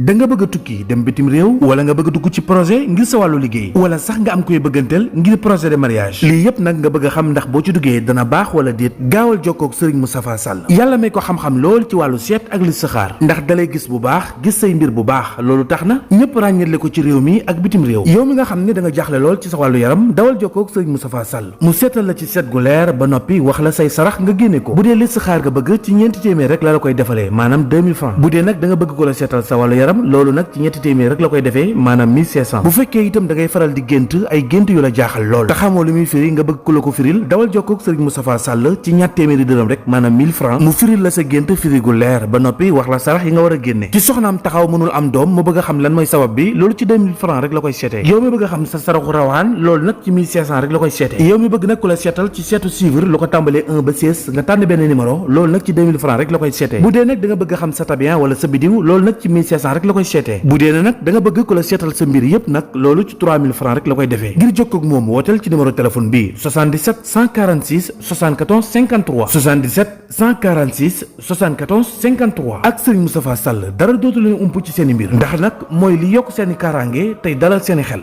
da nga bëgg a tukki dem bitim réew wala nga bëgg a dugg ci projet ngir sa wàllu liggéey wala sax nga am koy bëgganteel ngir projet de mariage lii yëpp nag nga bëgg a xam ndax boo ci duggee dana baax wala déet gaawal jokkoo ak Serigne Moustapha Sall yàlla may ko xam-xam lool ci wàllu seet ak listixaar ndax dalay gis bu baax gis say mbir bu baax loolu tax na ñëpp ràññetle ko ci réew mi ak bitim réew yow mi nga xam ne da nga jaaxle lool ci sa wàllu yaram dawal jokkoo ak Serigne Moustapha Sall mu seetal la ci seet gu leer ba noppi wax la say sarax nga génne ko bu dee listixaar nga bëgg ci ñeenti téeméer rek la koy defalee maanaam 2000 francs bu dee nag da nga bëgg ko la seetal sa wàllu yaram loolu nag ci ñetti téeméer rek la koy defee maanaam 1500 bu fekkee itam da ngay faral di gént ay gént yu la jaaxal lool te xamoo lu muy firi nga bëgg ku la ko firil dawal jokkoo ak Serigne Moustapha Sall ci ñatt téeméeri dërëm rek maanaam 1000 francs mu firil la sa gént firi gu leer ba noppi wax la sarax yi nga war a génne ci soxnaam taxaw mënul am doom mu bëgg a xam lan mooy sabab bi loolu ci 2000 francs rek la koy seetee yow mi bëgg a xam sa saraxu rawaan loolu nag ci 1500 rek la koy seetee yow mi bëgg nag ku la seetal ci seetu suivre lu ko tàmbalee 1 ba 16 nga tànn benn numéro loolu nag ci 2000 francs rek la koy seetee bu dee nag da nga bëgg a xam sa tabian wala sa bidiw loolu nag ci 1500 rek la koy seetee bu dee nag da nga bëgg ku la seetal sa mbir yépp nag loolu ci 3000 francs rek la koy defee ngir jokkoo ak moom wooteel ci numéro téléphone bi 77 146 74 53 77 146 74 53 ak Serigne Moustapha Sall dara dootu leen ump ci seeni mbir ndax nag mooy li yokk seeni kaaraange tey dalal seeni xel.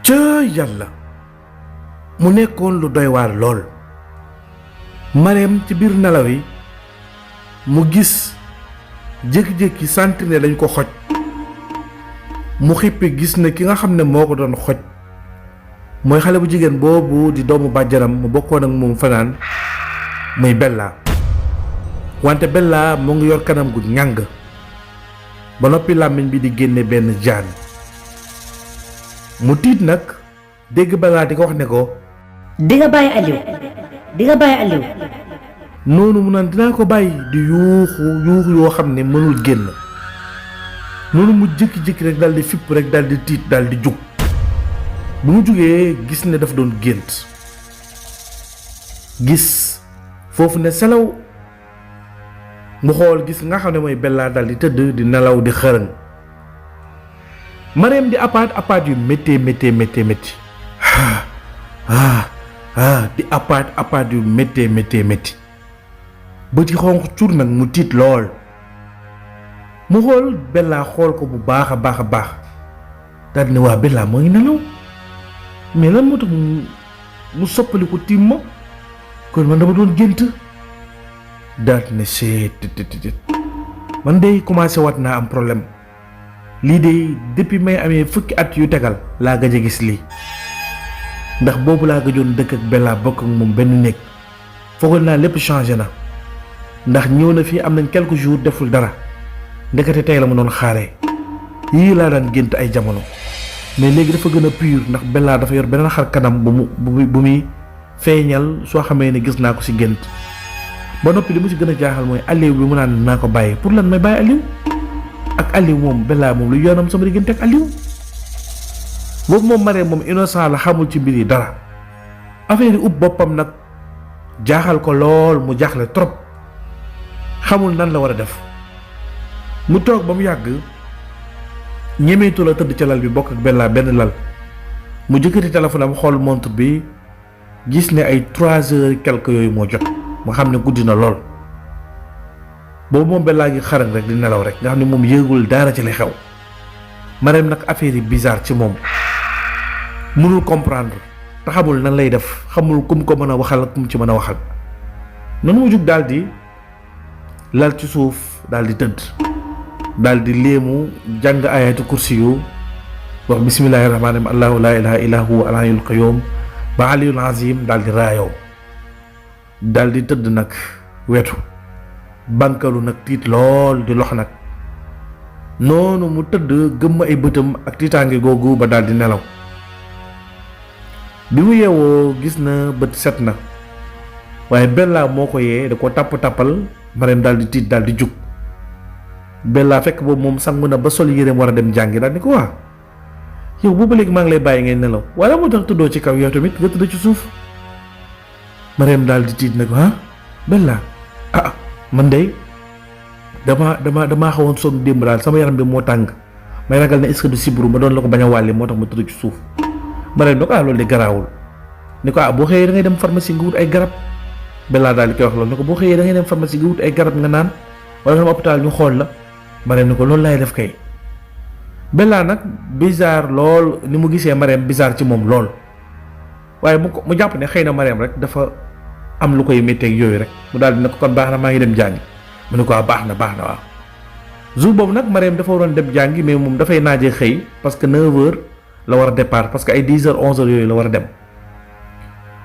ca yàlla mu nekkoon lu doy waar lool Mareem ci biir nelaw yi mu gis jékki-jékki sant ne dañ ko xoj mu xippi gis ne ki nga xam ne moo ko doon xoj mooy xale bu jigéen boobu di doomu bàjjaram mu bokkoon ak moom fanaan muy Bella wante Bella mu ngi yor kanam gu ñàng ba noppi làmmiñ bi di génne benn jaan mu tiit nag dégg Bella di ko wax ne ko di nga bàyyi Aliou noonu mu naan dinaa ko bàyyi di yuuxu yoo xam ne mënul génn noonu mu jékki-jékki rek dal di fipp rek dal di tiit dal di jug bu mu jugee gis ne dafa doon gént gis foofu ne selaw mu xool gis nga xam ne mooy Bella dal di tëdd di nelaw di xërëng Mareem di apaat yu métti di apaat yu métti bët yi xonq cur nag mu tiit lool mu xool Bella xool ko bu baax a baax daal ne waa Bella moo ngi nelaw mais lan moo tax mu soppali ko tiim ma kon man dama doon gént daal ne seet man de commencé waat naa am problème lii de depuis may amee fukki at yu tegal laa gëj a gis lii ndax boobu laa gëjoon dëkk ak Bella bokk ak moom benn néeg foogoon naa lépp changé na ndax ñëw na fii am nañ quelques jours deful dara ndekete tey la ma doon xaaree yii laa daan gént ay jamono mais léegi dafa gën a pur ndax Bella dafa yor beneen xar kanam bu muy feeñal soo xamee ne gis naa ko ci gént ba noppi li mu ci gën a jaaxal mooy Aliou bi mu naan naa ko bàyyi pour lan may bàyyi Aliou ak Aliou moom Bella moom lu yoonam sama diggante ak Aliou boobu moom Mareem moom innocent la xamul ci mbir yi dara affaire yi ub boppam nag jaaxal ko lool mu jaaxle trop xamul nan la war a def mu toog ba mu yàgg ñemeetu la tëdd ca lal bi bokk ak Bella benn lal mu jëkkati téléphone am xool montre bi gis ne ay 3 heures quelque yooyu moo jot mu xam ne guddi na lool boobu moom Bella ngi xarañ rek di nelaw rek nga xam ne moom yëgul dara ci li xew Mareem nag affaire yi bizarre ci moom mënul comprendre te xamul nan lay def xamul kum ko mën a waxal kum ci mën a waxal noonu mu jug daal di lal ci suuf daal di tëdd daal di léemu jàng ayatu kursi yu wax bismillahi rahmaani rahim allahu laa ilaha illa huwa al-hayyul qayyum ba aliyul azim daal di raayoo daal di tëdd nag wetu bankalu nag tiit lool di lox nag noonu mu tëdd gëmm ay bëtam ak tiitaange googu ba daal di nelaw bi mu yeewoo gis na bët set na waaye Bella moo ko yee da ko tàppal Mareem daal di tiit daal di jug Bella fekk boobu moom sangu na ba sol yéreem war a dem jàngi daal di ko waa yow boobu léegi maa ngi lay bàyyi ngay nelaw wala moo tax tëddoo ci kaw yow tamit nga tëdd ci suuf Mariam daal di tiit ne ko Bella man de damaa xawoon sonn démb daal sama yaram bi moo tàng may ragal ne est-ce que du sibru ma doon la ko bañ a wàlle moo tax ma tëdd ci suuf. Mariam ne ko loolu de garaawul ne ko boo xëyee da ngay dem pharmacie nga wut ay garab. Bella daal di koy wax loolu ne ko boo xëyee da ngay dem pharmacie nga wut ay garab nga naan wala dem hôpital ñu xool la. Mariam ne ko loolu laay def kay. Bella nag bizarre lool ni mu gisee Mariam bizarre ci moom lool waaye mu jàpp ne xëy na Mariam rek dafa am lu koy métteeg yooyu rek mu daal di ne ko kon baax na maa ngi dem jàngi mu ne ko baax na waaw. jour boobu nag Mariam dafa waroon dem jàngi mais moom dafay naajee xëy parce que 9h la war a départ parce que ay 10h 11h yooyu la war a dem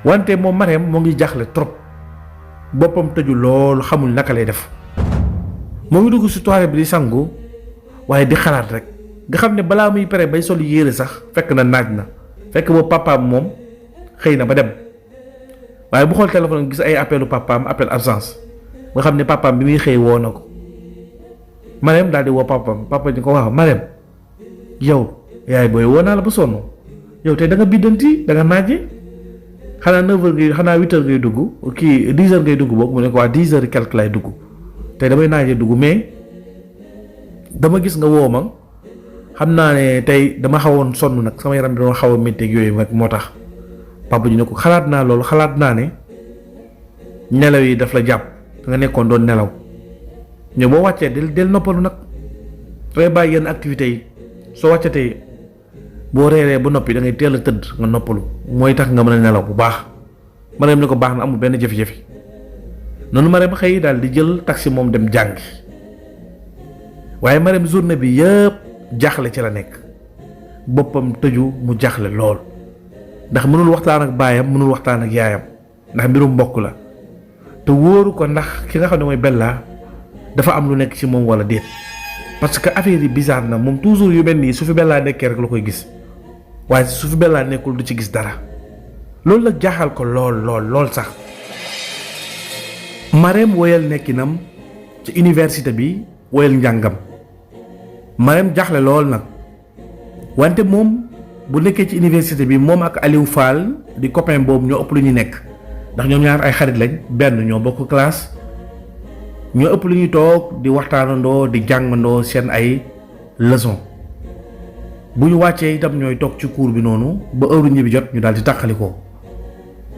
wante moom Mariam moo ngi jaaxle trop boppam tëju lool xamul naka lay def moo ngi dugg si toilette bi di sangu waaye di xalaat rek nga xam ne balaa muy pare bay sol yére sax fekk na naaj na fekk boobu papaam moom xëy na ba dem waaye bu xool téléphone gis ay appelu papaam appel absence nga xam ne papaam bi muy xëy woo na ko Mariam daal di woo papaam papa ñu ko waaw Mariam yow yaay booy woo naa la ba sonn yow tey da nga biddanti da nga naaje xanaa 9h ngay xanaa 8h ngay dugg kii 10h ngay dugg boobu mu ne ko waa 10h quelque lay dugg tey damay naaje dugg mais dama gis nga woo ma xam naa ne tey dama xawoon sonn nag sama yaram bi doon xaw a métti ak yooyu nag moo tax papa ji ne ko xalaat naa loolu xalaat naa ne nelaw yi daf la jàpp nga nekkoon doon nelaw ñëw boo wàccee del noppalu nag dangay bàyyi yenn activités yi soo wàccatee boo reeree ba noppi da ngay teel a tëdd nga noppalu mooy tax nga mën a nelaw bu baax Mariam ne ko baax na amul benn jafe-jafe noonu Mariam xëy daal di jël taxi moom dem jàngi waaye Mariam journée bi yëpp jaaxle ci la nekk boppam tëju mu jaaxle lool ndax mënul waxtaan ak baayam mënul waxtaan ak yaayam ndax mbirum mbokk la te wóoru ko ndax ki nga xam ne mooy Bella dafa am lu nekk ci moom wala déet parce que affaire yi bizarre na moom toujours yu mel nii su fi Bella nekkee rek la koy gis waaye su fi Bella nekkul du ci gis dara loolu nag jaaxal ko lool sax. Mariam woyal nekkinam ci université bi woyal njàngam Mariam jaaxle lool nag wante moom bu nekkee ci université bi moom ak Aliou Fall di copain boobu ñoo ëpp lu ñu nekk ndax ñoom ñaar ay xarit lañ benn ñoo bokk classe ñoo ëpp lu ñuy toog di waxtaanandoo di jàngandoo seen ay leçon bu ñu wàccee itam ñooy toog ci cours bi noonu ba heure ñibbi jot ñu daal di tàqalikoo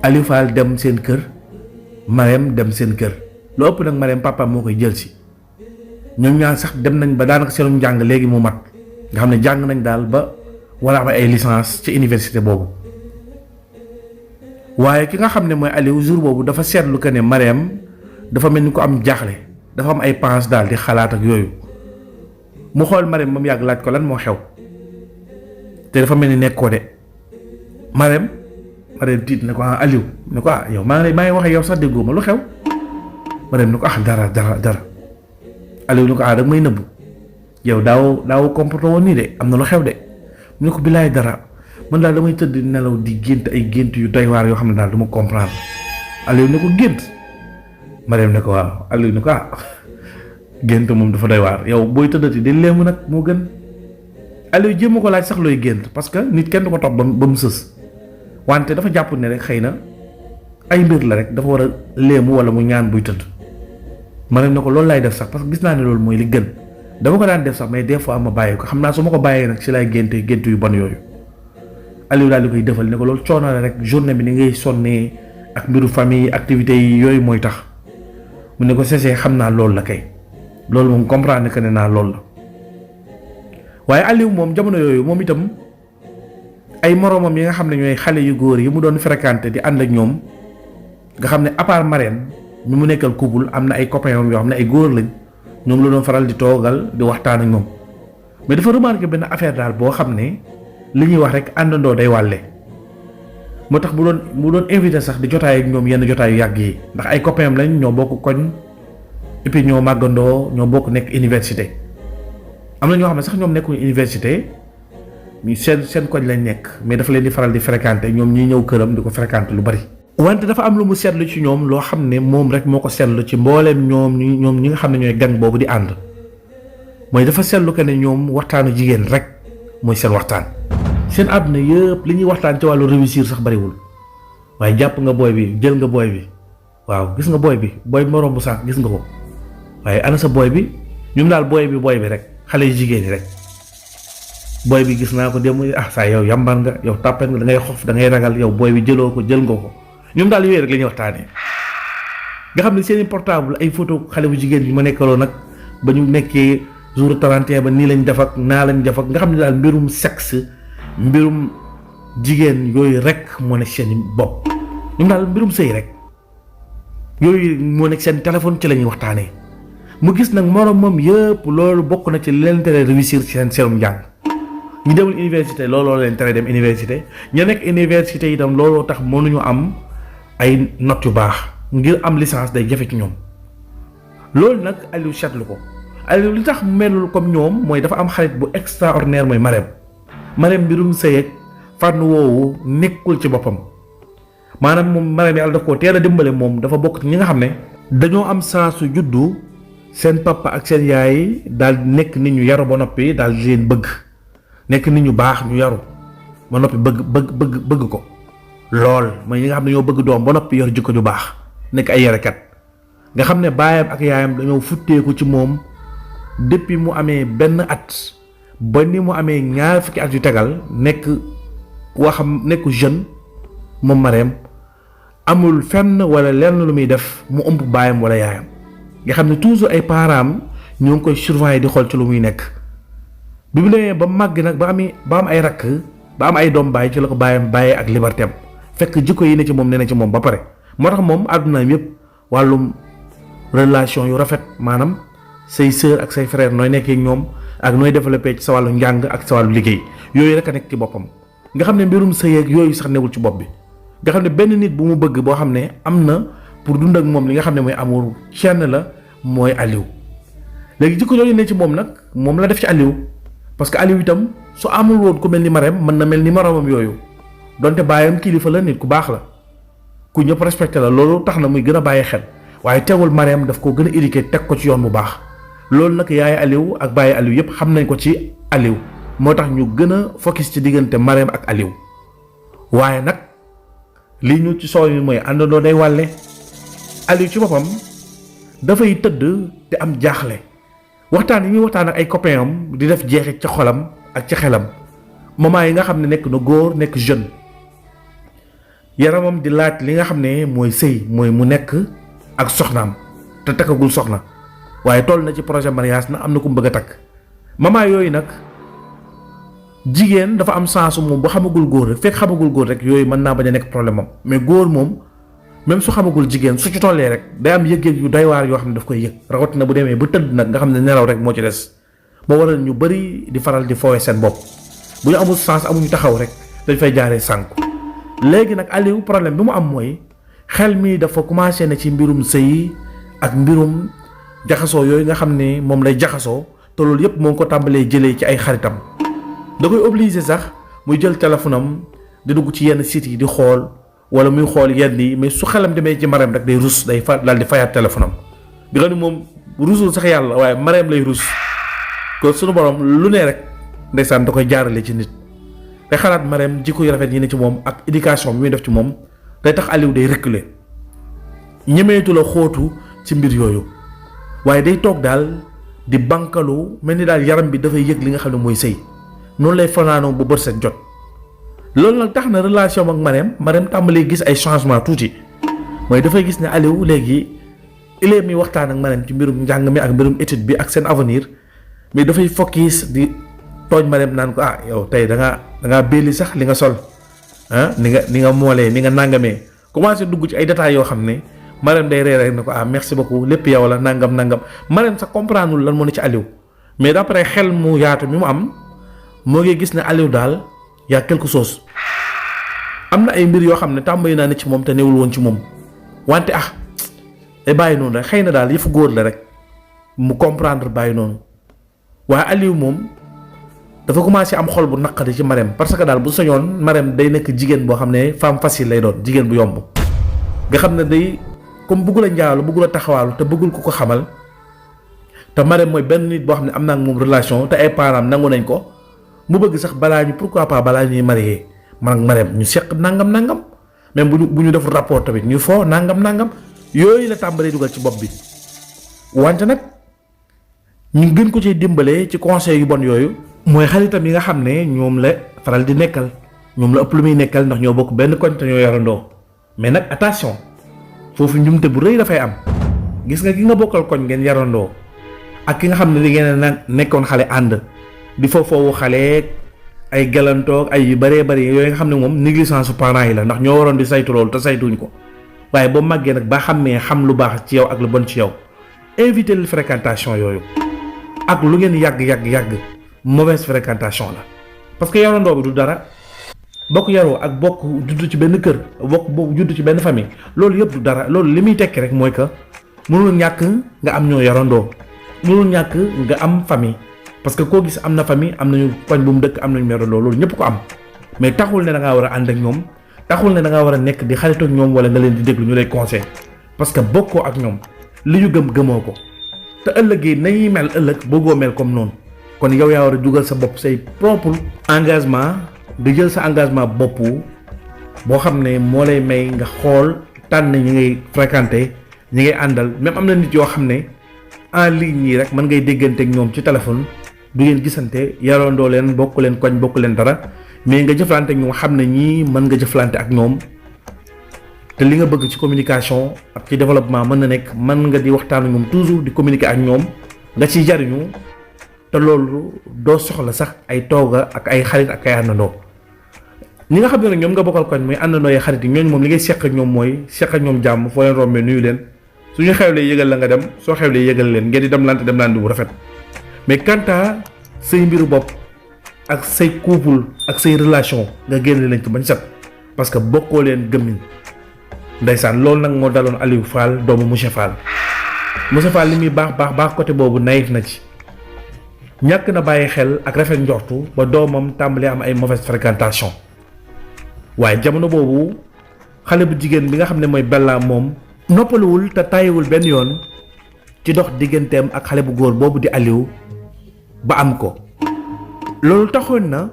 Aliou Fall dem seen kër Mariam dem seen kër lu ëpp nag Mariam papa moo koy jël si ñoom ñaar sax dem nañ ba daanaka seenu njàng léegi mu mat nga xam ne jàng nañ daal ba wala am ay licence ci université boobu waaye ki nga xam ne mooy Aliou jour boobu dafa seetlu que ne Mariam dafa mel ni ko am jaaxle dafa am ay pensées daal di xalaat ak yooyu mu xool Mariam ba mu yàgg laaj ko lan moo xew te dafa mel ni nekkoo de Mariam tiit ne ko Aliou ne ko yow maa ngi wax ak yow sax déggoo ma lu xew Mariam ne ko dara Aliou ne ko da nga may nëbbu yow daaw comporté woon nii de am na lu xew de mu ne ko bilaay dara man daal damay tëdd nelaw di gént ay gént yu doy waar yoo xam ne daal du ma comprendre Aliou ne ko gént Mariam ne ko waaw Aliou ne ko gént moom dafa doy waar yow booy tëddati di léemu nag moo gën Aliou jéem a ko laaj sax looy gént parce que nit kenn du ko topp ba mu sës wante dafa jàpp ne rek xëy na ay mbir la rek dafa war a léemu wala mu ñaan buy tëdd Mariam ne ko loolu laay def sax parce que gis naa ne loolu mooy li gën dama ko daan def sax mais des fois ma bàyyi ko xam naa su ma ko bàyyee nag ci lay gént yu bon yooyu Aliou daal di koy defal ne ko loolu coono la rek journée bi ni ngay sonnee ak mbiru famille activités yi yooyu mooy tax mu ne ko sesee xam naa loolu la kay loolu moom comprendre que ne naa loolu la waaye Aliou moom jamono yooyu moom itam ay moroomam yi nga xam ne ñooy xale yu góor yi mu doon fréquenté di ànd ak ñoom nga xam ne à part Mariam mi mu nekkal couple am na ay copains yoo xam ne ay góor lañ ñoom la doon faral di toogal di waxtaan ak ñoom mais dafa remarqué benn affaire daal boo xam ne li ñuy wax rek àndandoo day wàlle moo tax mu doon invité sax di jotaay ak ñoom yenn jotaay yu yàgg yi ndax ay copains lañ ñoo bokk koñ et puis ñoo màggandoo ñoo bokk nekk université am na ñoo xam ne sax ñoom nekkuñu université seen koñ lañ nekk mais dafa leen di faral di fréquenter ñoom ñuy ñëw këram di ko fréquenter lu bari. wante dafa am lu mu seetlu ci ñoom loo xam ne moom rek moo ko seetlu ci mbooleem ñoom ñi nga xam ne ñooy gang boobu di ànd mooy dafa seetlu que ne ñoom waxtaanu jigéen rek mooy seen waxtaan. seen àdduna yëpp li ñuy waxtaan ci wàllu réussir sax bariwul waaye jàpp nga booy bi jël nga booy bi waaw gis nga booy bi moroom bu sànq gis nga ko waaye ana sa booy bi ñun daal booy bi rek xale yu jigéen yi rek booy bi gis naa ko dem saa yow yambar nga yow tàppet nga da ngay xof da ngay ragal yow booy bi jëloo ko jël nga ko ñun daal yooyu rek la ñuy waxtaanee nga xam ne seeni portable ay photo xale bu jigéen bi ma nekkaloo nag ba ñu nekkee jour 31 ba nii lañ def ak naa lañ def ak nga xam ne daal mbirum sexe mbirum jigéen yooyu rek moo nekk seen bopp ñun daal mbirum sëy rek yooyu moo nekk seen téléphone ci la ñuy waxtaanee mu gis nag moroom moom yëpp loolu bokk na ci li leen tere réussir ci seenum njàng ñu demul université looloo leen tere dem université ña nekk université itam looloo tax mënuñu am ay notes yu baax ngir am licence day jafe ci ñoom loolu nag Aliou seetlu ko Aliou li tax melul comme ñoom mooy dafa am xarit bu extraordinaire mooy Marème mbirum sëy ak fànn woowu nekkul ci boppam maanaam moom Marème yàlla daf koo teel a dimbale moom dafa bokk ci ñi nga xam ne dañoo am chance su juddu seen papa ak seen yaay daal nekk nit ñu yaru ba noppi daal di leen bëgg nekk nit ñu baax ñu yaru ba noppi bëgg ko lool mooy ñi nga xam ne ñoo bëgg doom ba noppi yor jikko ju baax nekk ay yarekat nga xam ne baayam ak yaayam dañoo futteeku ci moom depuis mu amee benn at ba ni mu amee ñaar fukki at yu tegal nekk nekk jeune moom Marème amul fenn wala lenn lu muy def mu ëmb baayam wala yaayam nga xam ne toujours ay parents ñoo ngi koy surveiller di xool ci lu muy nekk bi mu demee ba màgg nag ba am ay rakk ba am ay doom baay ci la ko baayam bàyyee ak liberté am fekk jikko yi ne ci moom ne na ci moom ba pare moo tax moom àddunaam yëpp wàllum relation yu rafet maanaam say sœur ak say frère nooy nekkee ñoom ak nooy développé ci sa wàllu njàng ak sa wàllu liggéey yooyu rek a nekk ci boppam nga xam ne mbirum sëy ak yooyu sax newul ci bopp bi nga xam ne benn nit bu mu bëgg boo xam ne am na pour dund ak moom li nga xam ne mooy amour kenn la mooy Aliou léegi jikko yooyu ne ci moom nag moom la def ci Aliou parce que Aliou itam su amul woon ku mel ni Marème mën na mel ni moroomam yooyu donte baayam kilifa la nit ku baax la ku ñëpp respecté la loolu tax na muy gën a bàyyi xel waaye teewul Marème daf ko gën a éduqué teg ko ci yoon bu baax loolu nag yaay Aliou ak bàyyi Aliou yëpp xam nañ ko ci Aliou moo tax ñu gën a focus ci diggante Marème ak Aliou waaye nag li ñu ci soow mi mooy àndandoo day wàlle Aliou ci boppam dafay tëdd te am jaaxle waxtaan yi muy waxtaan ak ay copains am di def jeexit ci xolam ak ci xelam moment yi nga xam ne nekk na góor nekk jeune yaramam di laaj li nga xam ne mooy sëy mooy mu nekk ak soxnaam te takkagul soxna waaye toll na ci projet mariage na am na ku mu bëgg a takk moment yooyu nag jigéen dafa am sensu moom bu xamagul góor rek fekk xamagul góor rek yooyu mën naa bañ a nekk problème am mais góor moom même su xamagul jigéen su ci tollee rek day am yëg-yëg yu doy waar yoo xam ne daf koy yëg rawatina bu demee ba tëdd nag nga xam ne nelaw rek moo ci des moo waral ñu bari di faral di foowe seen bopp bu ñu amul sens amuñu taxaw rek dañ fay jaaree sànku léegi nag Aliou problème bi mu am mooy xel mi dafa commencé na ci mbirum sëy ak mbirum jaxasoo yooyu nga xam ne moom lay jaxasoo te loolu yëpp moo ngi ko tàmbalee jëlee ci ay xaritam da koy obligé sax muy jël téléphone am di dugg ci yenn sites yi di xool wala muy xool yenn yi mais su xelam demee ci Marème rek day rus day daal di fayaat téléphone am di nga ni moom rusul sax yàlla waaye Marème lay rus kon sunu borom lu ne rek ndeysaan da koy jaarale ci nit te xalaat Marème jikko yu rafet yi ne ci moom ak éducation bi muy def ci moom day tax Aliou day reculer ñemeetu la xóotu ci mbir yooyu waaye day toog daal di bankalu mel ni daal yaram bi dafay yëg li nga xam ne mooy sëy noonu lay fanaanoo bu bët set jot loolu nag tax na relation ak Marème tàmbalee gis ay changement tuuti mooy dafay gis ne Aliou léegi élève mi waxtaan ak Marème ci mbirum njàng mi ak mbirum étude bi ak seen avenir mais dafay focus di tooñ Marème naan ko yow tey da ngaa belli sax li nga sol ni nga moolee ni nga nàngamee commencé dugg ci ay détails yoo xam ne Marème day ree rek ne ko merci beaucoup lépp yow la nangam Marème sax comprendre lan moo ne ci Aliou mais d'après xel mu yaatu mi mu am moo ngi gis ne Aliou daal y'a quelque chose am na ay mbir yoo xam ne tàmbali naa ne ci moom te newul woon ci moom wante day bàyyi noonu rek xëy na daal yëfu góor la rek mu comprendre bàyyi noonu waaye Aliou moom dafa commencé am xol bu naqari ci Marème parce que daal bu soñoon Marème day nekk jigéen boo xam ne femme facile lay doon jigéen bu yomb nga xam ne day comme bëggul a njaalu bëggul a taxawaalu te bëggul ko xamal te Marème mooy benn nit boo xam ne am naa ak moom relation te ay parents nangu nañ ko mu bëgg sax balaa ñuy marié man ak Marème ñu seq nangam même bu ñu deful rapport tamit ñu foo nangam yooyu la tàmbalee dugal ci bopp bi wante nag ñu gën ko ci dimbale ci conseil yu bon yooyu mooy xaritam yi nga xam ne ñoom la faral di nekkal ñoom la ëpp lu muy nekkal ndax ñoo bokk benn koñ te ñoo yorandoo mais nag attention foofu njumte bu rëy dafay am gis nga ki nga bokkal koñ ngeen yarandoo ak ki nga xam ne li ngeen a nekkoon xale ànd di foofu xale ay galantoog ay yu bëree bëri yooyu nga xam ne moom négligence su parents yi la ndax ñoo waroon di saytu loolu te saytuñ ko waaye boo màggee nag ba xàmmee xam lu baax ci yow ak lu bon ci yow éviter la fréquentation yooyu ak lu ngeen yàgg mauvaise fréquentation la parce que yarandoo bi du dara bokk yaroo ak bokk judd ci benn kër bokk judd ci benn famille loolu yëpp du dara loolu li muy tekki rek mooy que mënul ñàkk nga am ñoo yarandoo mënul ñàkk nga am famille parce que koo gis am na famille am nañu koñ bu mu dëkk am nañu yarandoo loolu ñëpp ko am mais taxul ne da ngaa war a ànd ak ñoom taxul ne da ngaa war a nekk di xaritoo ak ñoom wala nga leen di déglu ñu lay conseil parce que bokkoo ak ñoom li ñu gëmoo ko te ëllëgee nañuy mel ëllëg bëggoo mel comme noonu kon yow yaa war a dugal sa bopp say propre engagement di jël sa engagement bopp boo xam ne moo lay may nga xool tànn ñi ngay fréquenter ñi ngay àndal même am na nit yoo xam ne en ligne yi rek mën ngay déggante ak ñoom ci téléphone du ngeen gisante yarandoo leen bokk leen koñ bokk leen dara mais nga jëflante ak ñoom xam ne ñii mën nga jëflante ak ñoom te li nga bëgg ci communication ak ci développement mën na nekk mën nga di waxtaan ak ñoom toujours di communiquer ak ñoom nga ciy jariñu te loolu doo soxla sax ay tooga ak ay xarit ak ay àndandoo ñi nga xam ne nag ñoom nga bokkal koñ muy àndandoo ay xarit yi ñooñu moom li ngay seq ak ñoom mooy seq ak ñoom jàmm foo leen rombee nuyu leen suñu xewlee yëgal la nga dem soo xewlee yëgal leen ngeen di dem lante bu rafet mais quant à say mbiru bopp ak say couple ak say relation nga génne leen ci bañ set parce que bokkoo leen gëmmiñ ndeysaan loolu nag moo daloon Aliou Fall doomu monsieur Fall li muy baax côté boobu naïf na ci ñàkk na bàyyi xel ak rafet njortu ba doomam tàmbalee am ay mauvaise fréquentation waaye jamono boobu xale bu jigéen bi nga xam ne mooy Bella moom noppaluwul te tàyyiwul benn yoon ci dox digganteem ak xale bu góor boobu di Aliou ba am ko loolu taxoon na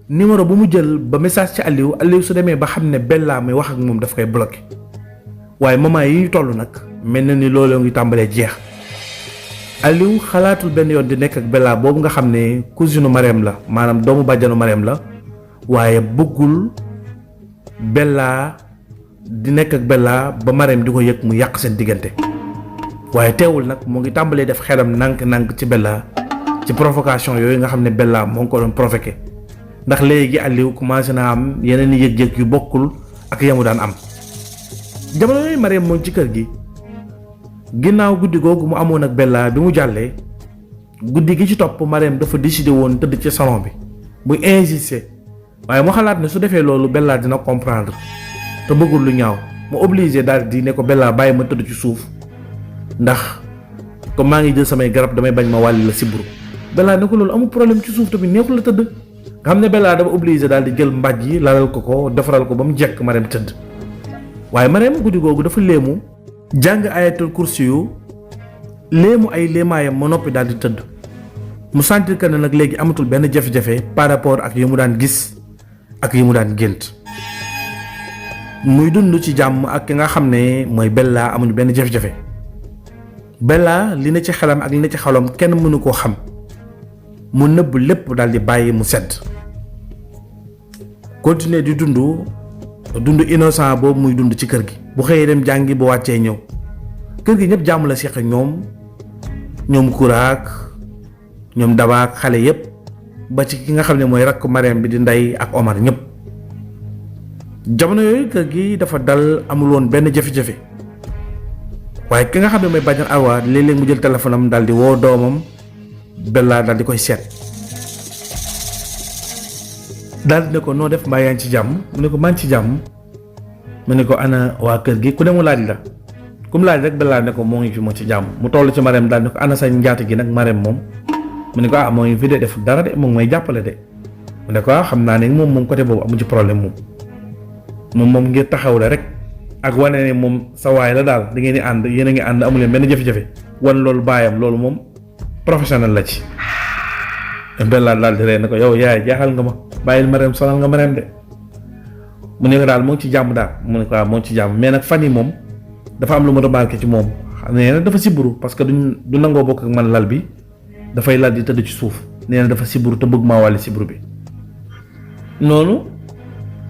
numéro bu mu jël ba message ci Aliou su demee ba xam ne Bella muy wax ak moom daf koy bloqué waaye moment yi ñu toll nag mel na ni loolu ngi tàmbalee jeex Aliou xalaatul benn yoon di nekk ak Bella boobu nga xam ne cousine Marème la maanaam doomu bàjjanu Marème la waaye bëggul Bella di nekk ak Bella ba Marème di ko yëg mu yàq seen diggante waaye teewul nag mu ngi tàmbalee def xelam nànk ci Bella ci provocation yooyu nga xam ne Bella moo ngi ko doon provoqué ndax léegi Aliou commencé naa am yeneen i yëg-yëg yu bokkul ak yamu daan am jamono yooyu Marème moom ci kër gi ginnaaw guddi googu mu amoon ak Bella bi mu jàllee guddi gi ci topp Marème dafa décidé woon tëdd ci salon bi muy insister waaye mu xalaat ne su defee loolu Bella dina comprendre te bëggul lu ñaaw mu obligé daal di ne ko Bella bàyyi ma tëdd ci suuf ndax comme maa ngi jël samay garab damay bañ ma wàlli la sibbiru Bella ne ko loolu amul problème ci suuf tamit neexul la tëdd nga xam ne Bella dafa obligé daal di jël mbàjj yi lalal ko defaral ko ba mu jekk Marème tëdd waaye Marème guddi googu dafa léemu jàng ayatul kursi yu léemu ay léemaayam ma noppi daal di tëdd mu sentir que ne nag léegi amatul benn jafe-jafe par rapport ak yi mu daan gis ak yi mu daan gént muy dund ci jàmm ak ki nga xam ne mooy Bella amuñu benn jafe-jafe Bella li na ci xelam ak li na ci xelam kenn mënu koo xam mu nëbb lépp daal di bàyyi mu sedd continuer di dund innocent boobu muy dund ci kër gi bu xëyee dem jàngi bu wàccee ñëw kër gi ñëpp jàmm la seq ak ñoom kuraak ñoom dabaak xale yépp ba ci ki nga xam ne mooy rakk Marème bi di Ndey ak Omar ñëpp jamono yooyu kër gi dafa dal amul woon benn jafe-jafe waaye ki nga xam ne mooy bàjjan Awa léeg-léeg mu jël téléphone am daal di woo doomam Bella daal di koy seet daal di ne ko noo def mbaa yaa ngi ci jàmm mu ne ko maa ngi ci jàmm mu ne ko ana waa kër gi ku ne mu laaj la ku mu laaj rek Bella ne ko moo ngi fi moo ci jàmm mu toll ci Marème daal ne ko ana sa njaati gi nag Marème moom mu ne ko moo ngi fi de def dara de moom may jàppale de mu ne ko xam naa ne moom côté boobu amu ci problème moom ngir taxaw la rek ak wane ne moom sa waay la daal da ngeen di ànd yéen a ngi ànd amu leen benn jafe-jafe wan loolu baayam loolu moom professionnel la ci. Bella daal di ree ne ko yow yaay jaaxal nga ma bàyyil Marème sonal nga Marème de mu ne ko daal moo ngi ci jàmm daal mu ne ko waaw moo ngi ci jàmm mais nag fan yi moom dafa am lu ma remarqué ci moom nee na dafa siburu parce que du nangoo bokk ak man lal bi dafay lal di tëdd ci suuf nee na dafa siburu te bëgg maa wàlli siburu bi noonu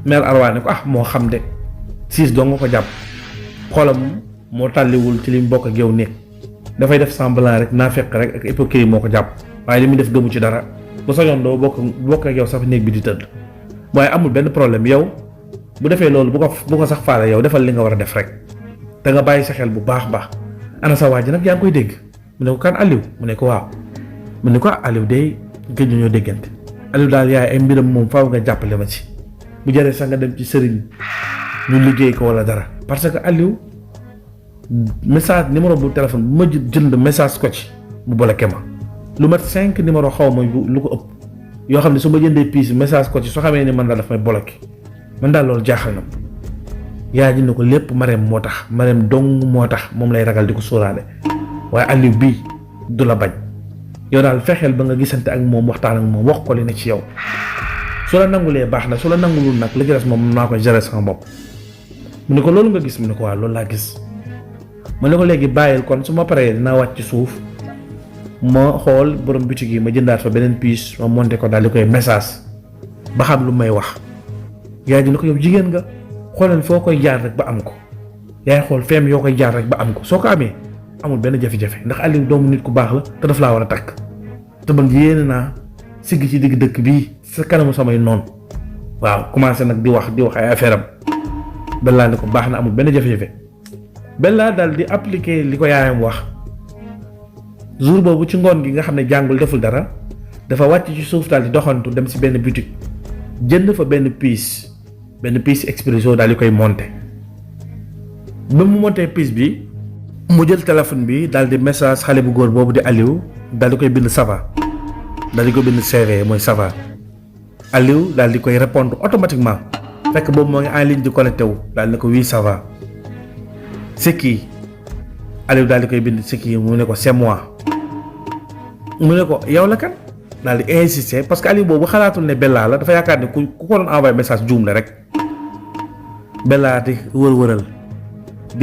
mère Arwa ne ko moo xam de siis doo nga ko jàpp xolam moo tàlliwul ci li mu bokk ak yow nekk dafay def semblant rek naa fekk rek ak hypocrisie moo ko jàpp waaye li muy def gëmu ci dara bu sañoon doo bokk ak yow sax néeg bi di tëdd waaye amul benn problème yow bu defee loolu bu ko sax faale yow defal li nga war a def rek da nga bàyyi sa xel bu baax ana sa waa ji nag yaa ngi koy dégg mu ne ko kan Aliou mu ne ko waaw mu ne ko Aliou day gëj ñoo déggante Aliou daal yaay ay mbiram moom faaw nga jàppale ma ci bu jëree sax nga dem ci sëriñ ñu liggéey ko wala dara parce que Aliou message numéro bu téléphone bu ma jënd message ko ci mu bloqué ma lu mat 5 numéro xaw ma lu ko ëpp yoo xam ne su ma jëndee piis message ko ci soo xamee ni man daal daf may bloqué man daal loolu jaaxal na ma yaa ji ne ko lépp Marème moo tax Marème dong moo tax moom lay ragal di ko sóoraale waaye Aliou bii du la bañ yow daal fexeel ba nga gisante ak moom waxtaan ak moom wax ko li ne ci yow su la nangulee baax na su la nangulul nag li ci des moom naa ko gérer sama bopp mu ne ko loolu nga gis mu ne ko waaw loolu laa gis mu ne ko léegi bàyyil kon su ma paree dinaa wàcc ci suuf ma xool borom boutique yi ma jëndaat fa beneen pièce ma monté ko daal di koy message ba xam lu may wax yaay ji ne ko yow jigéen nga xoolal foo koy jaar rek ba am ko yaay xool feem yoo koy jaar rek ba am ko soo ko amee amul benn jafe-jafe ndax Aliou doomu nit ku baax la te daf laa war a takk te man yéene naa sigg ci digg dëkk bii sa kanamu samay noonu waaw commencé nag di wax ay affaire am Bella ne ko baax na amul benn jafe-jafe Bella daal di appliquer li ko yaayam wax jour boobu ci ngoon gi nga xam ne jàngul deful dara dafa wàcc ci suuf daal di doxantu dem si benn boutique jënd fa benn pièce expresso daal di koy monter ba mu monter pièce bi mu jël téléphone bi daal di message xale bu góor boobu di Aliou daal di koy bind ça va daal di koy bind CV mooy ça va Aliou daal di koy répondre automatiquement fekk boobu moo ngi en ligne di connecté wu daal di ne ko oui ça va c'est qui Aliou daal di koy bind c'est qui mu ne ko c'est moi mu ne ko yow la kan daal di insister parce que Aliou boobu xalaatul ne Bella la dafa yaakaar ne ku ko doon envoyé message juum la rek Bella di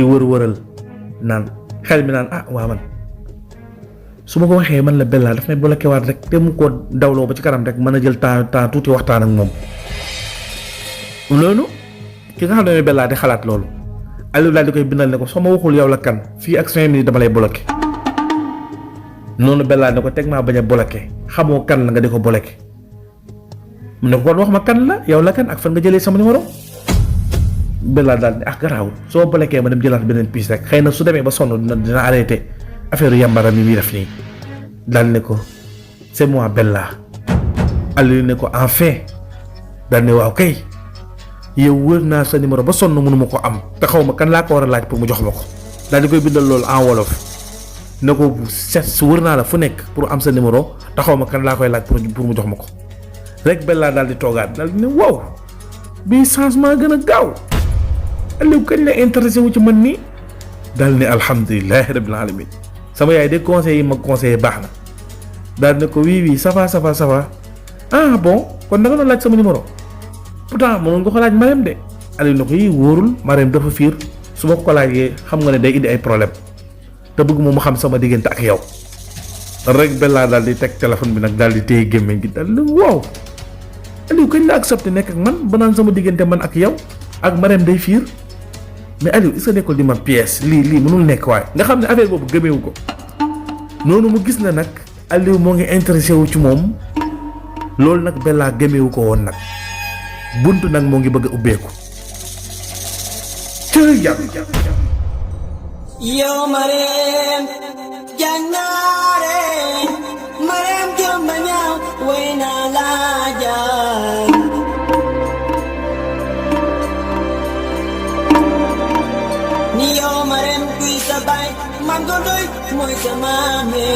wër-wëral naan xel mi naan waa man su ma ko waxee man la Bella daf may bloqué waat rek te mu ko dawloo ba ci kanam rek mën a jël temps tuuti waxtaan ak moom loolu ki nga xam ne Bella di xalaat loolu Aliou daal di koy bindal ne ko soo ma waxul yow la kan fii ak 5 minutes dama lay bloqué noonu Bella ne ko teg maa bañ a bloqué xamoo kan la nga di ko bloqué mu ne ko kon wax ma kan la yow la kan ak fan nga jëlee sama numéro Bella daal ne garaawul soo bloqué ma dem jëlaat beneen pièce rek xëy na su demee ba sonn dina arrêté affaire yambara mi muy def nii daal ne ko c'est moi Bella Aliou ne ko enfin daal ne waaw kay yow wër naa sa numéro ba sonn mënuma ko am te xaw ma kan laa ko war a laaj pour mu jox ma ko daal di koy bindal loolu en wolof ne ko su wër naa la fu nekk pour am sa numéro te xaw ma kan laa koy laaj pour mu jox ma ko rek Bella daal di toogaat daal di ne wow bii changement gën a gaaw Aliou kañ la intéressé wu ci man nii daal ne alhamdulilahi rabbil alamin sama yaay de conseil yi ma conseillé baax na daal ne ko oui ça va bon kon da nga doon laaj sama numéro pourtant mënoon nga ko laaj Marème de Aliou ne ko yi wóorul Marème dafa fiir su ma ko laajee xam nga ne day indi ay problème te bëgg moom mu xam sama diggante ak yow rek Bella daal di teg téléphone bi nag daal di téye gémmiñ gi daal di waaw Aliou kañ la accepté nekk ak man ba naan sama diggante man ak yow ak Marème day fiir mais Aliou est-ce que nekkul di ma pièce lii mënul nekk waaye nga xam ne affaire boobu gëmeewu ko noonu mu gis na nag Aliou moo ngi intéressé wu ci moom loolu nag Bella gëmeewu ko woon nag buntu nag moo ngi bëgg a ubbeeku cëy yàlla yow Marème jàngaare Marème jëmba ñaaw way naa laa jaay ni yow Marème kuy sa baay man ko doy mooy sa maame